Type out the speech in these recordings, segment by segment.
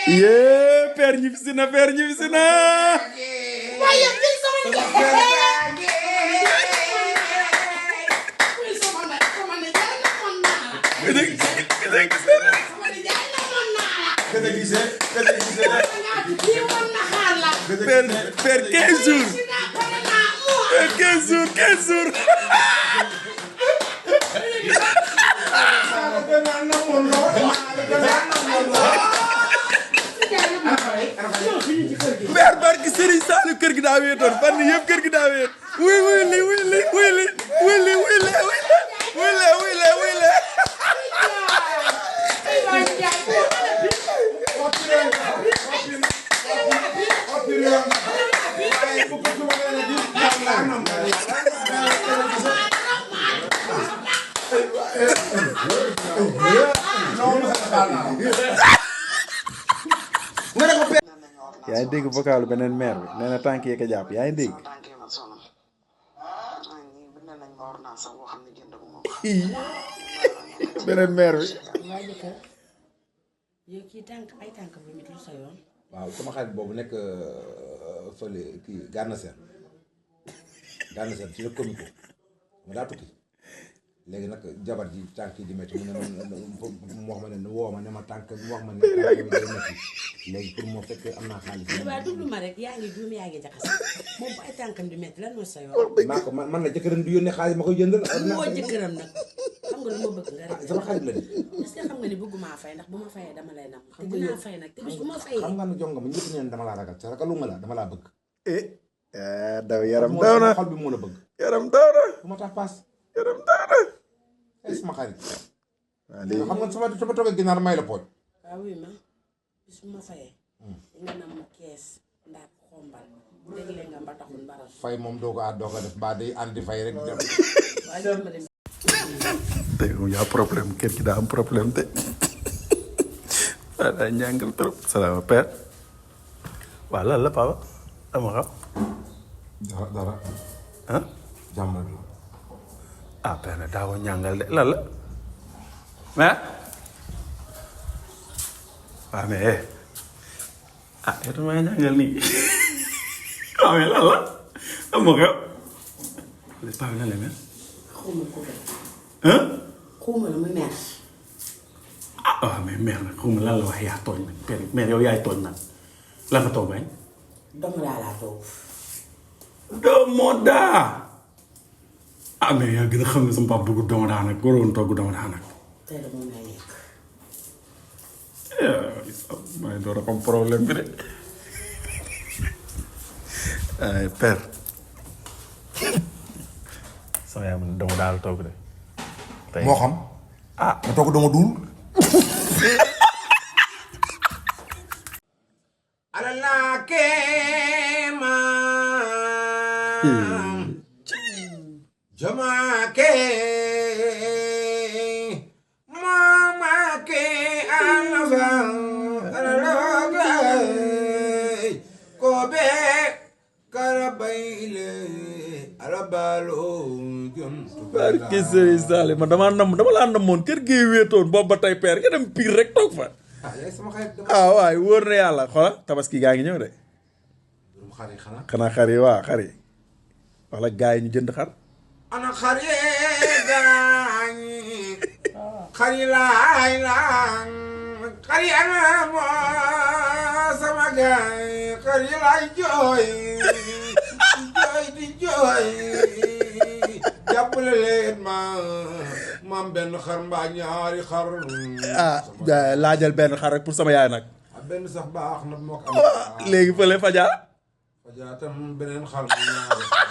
yee père ñibbisi na père ñibbisi na. waaye bii sama père 15 jours. père 15 jours 15 jours. père barki Serigne Saliou kër gi daa wéetoon fan yii yëpp kër gi daa wéet. wuy wuy li wuy li wuy li wuy li wuy li wuy li wuy li wuy li. yaa ngi dégg vocal beneen maire bi nee na tànk yi ko jàpp yaa ngi dégg. beneen maire bi. yow kii tànk ay tànk bu mit lu sa yoon. waaw sama xarit boobu nekk fële kii Gana Sène ci la comico ma daa tukki léegi nag jabar ji tànk yi di métti mu wax ma ne woo ma ne ma tànk mu wax ma ne tànk yi day métti léegi pour moo fekk am naa xaalis. waaw déglu ma rek yaa ngi juum yaa ngi jaxase moom bu ay tànkam di métti lan mooy sa yoon. maa ko man la jëkkëram di yónnee xaalis ma koy jëndal. moo jëkkëram nag xam nga lu ma bëgg nga rek. sama xarit la de. est-ce que xam nga ni bëgguma fay ndax bu ma fayee dama lay nam. te dinaa fay nag te bis bu ma fayee. xam nga ne jonga ma ñëpp neen dama laa ragal te ragaluma la dama laa bëgg. daw yaram daw na xol bi moo la bëgg. yaram daw na bu ma tax paas. yaram daw na. sama xarit. waaw léegi xam nga sama toogee ginaar may la pooj. waaw oui ma bis bu ma fayee. nga nam mu kees ndax xombal dégle nga mba taxul mbaral. fay moom doo ko def ba day àndi fay rek dem. waaye jox ma dem. tey moom yaa problème kër gi daa am problème te waaw daa ñàngal trop. salaama père. waaw lan la papa dama xam. dara. ah. jàmm rek la. ah père nag daa ko ñàngal de lan la mais waaw mais ah yow damaa ñàngal nii waaw mais lan la am ma xew. paa bi lan la mel. xawma ko de. ah. xawma la muy mer. ah waaw mais mère nag xaw ma lan la wax yaa tooñ nag père mère yow yaay tooñ nag lan nga toog bañ. doomu daa laa toog. doomu daa. ah mais yaa gën a xam ne sama papa bëgg doomu daa nag waroon togg doomu daa nag. tey de moom lay lekk. maa ngi door a xam problème bi de. ay père. sama yaa ma ne doomu daa la togg de. moo xam. ah ma togg dama duul. alala kema. jama ke. mama ke alava. alala kobe karabayle alabalo. barke Serigne Saliou man dama laa namoon kër gi wéetoon boobu ba tey père nga dem pire rek toog fa. ah waay wóor na yàlla xoola tabaski gaa ngi ñëw de. xanaa xar yi waa xar yi wala gaa yi ñu jënd xar. ana xar yee gaañi xar yi laay laan xar yi ana moo sama gaay xar yi laay jooy di jooy jàppale leen maam benn xar mbaa ñaari xar. ah laajal benn xar rek pour sama yaay nag. benn sax baax na moo ko am. léegi fële Fadja. Fadja tam beneen xar bu ñaari xar.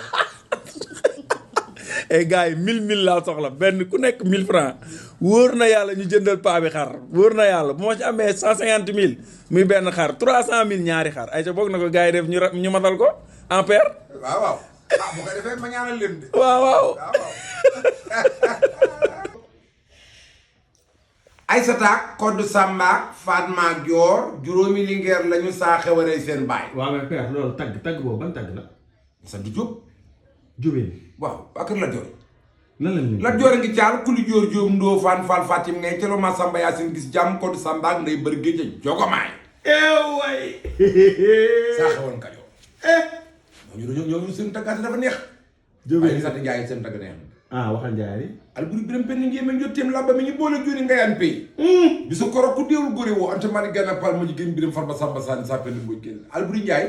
gars yi 1000 laa soxla benn ku nekk 1000 francs wóor na yàlla ñu jëndal paa bi xar wóor na yàlla bu ma ci amee 150 000 muy benn xar 300 000 ñaari xar ay ca boog na ko gars yi def ñu matal ko en paire. waaw waaw ah bu ko defee ma ñaanal leen de. waaw waaw. Aïssata Codou Samba Fatma Dior juróomi lingeer lañu saa xewaree seen baay. waaw mais père loolu tagg boobu ban tagg la. sant Diop. Jubeen. waaw waa kër la Dior. lan la ñu. la Dior a ngi caal kuli Dior Diop Ndofane Fall Fatim ngay celo ma Samba Yacine gis jàmm Codou Samba ak nday bër géej jogomaay. way saa xewoon Kajoor ñooñu seen taggaate dafa neex waaye sant Njaay seen tagg neex ah waxal Njaay Alburi Biram Penn ngéeme njotteem làmba mi ñu boole jóoni ngayaan pay bisu koro ku déewul góore woo ante mani ganna pal mu jigéen Biram Farba Samba Sani sa penn mbooj génn Alburi Njaay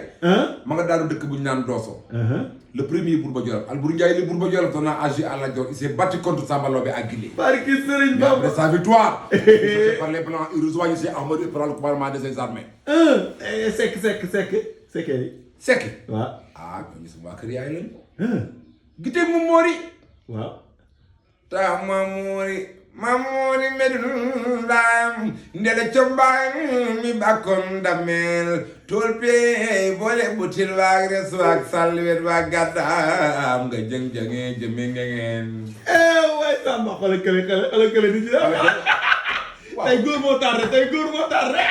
ma nga daanu dëkk bu ñu naan Dooso le premier Bourba Jolof Alburi Njaay le Bourba Jolof doon naa agi à la Dior il s'est battu contre Samba Lobé à Guilé barki Sëriñ mais après Bamba sa victoire par les blancs il rejoignit Cheikh Ahmadou et prend le commandement de ses armées sekk Sekki waaw ñooñu sama waa kër yaay lañ gite mu moori waaw ta mamoori medun lam ndele combaan mi bakkoon damel tool pe boole butil waag res waag salwet waag gàddaam nga jëng-jëngee jëme ngeen waay Samba xoolal kële di ci tey góor moo tardé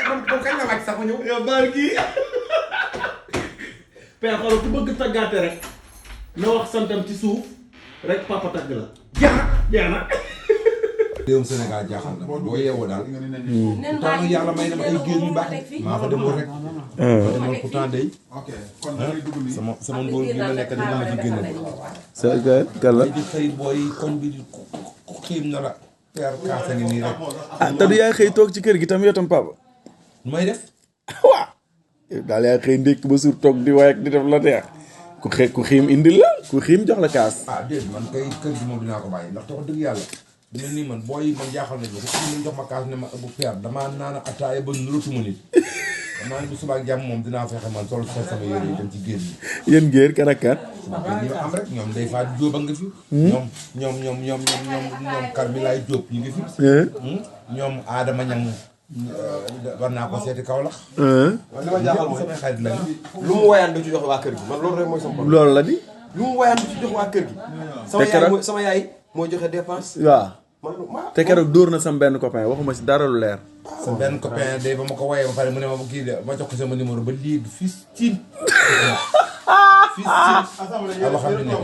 moom kañ la wàcc sax ñëw yow barki père xoolal ku bëgg taggaate rek na wax santam ci suuf rek papa tagg la jeex na réewum Sénégal jaaxal na boo yeewoo daal pourtant yàlla may na ma ay géer yu baax maa fa demoon rek demoon pourtant day sama ngóor gi ma nekk dina ma ci génn sa kala di xëy booy koñ bi ku xiim na la père kaasa ngi nii rek te du yaay xëy toog ci kër gi tam yow tam papa nu may def waaw daal yaay xëy ndékk ba suur toog di waay ak di def la neex ku xiim indil la ku xiim jox la kaas déet man kay kër gi moom dinaa ko bàyyi ndax tax dëgg yàlla dina nii man booy man jaaxal nañ ma ku xiim jox ma kaas ne ma bu père damaa naan ataaya ba nuratuma nit damaa ne bu subaak jàmm moom dinaa fexe man sol sama yére yi dem ci génn ñi yéen géer kan ak kan ñu am rek ñoom day faat jóob a nga fi ñoom Karmilaay Jóob ñu ngi fi ñoom Adama Ñang war naa ko seeti Kaolack li ma jaaxal mooy samay xarit lañu lu mu woyaan du ci jox waa kër gi man loolu rek mooy sama problème loolu la di lu mu woyaan du ci jox waa kër gi sama yaay mooy joxe dépense waaw man te keroog dóor na sam benn copain waxuma si dara lu leer sa benn copain de ba ma ko woyee ba pare mu ne ma bu kii de ma jox ko sama numéro ba léegi fii ci fii ci alhamdulilah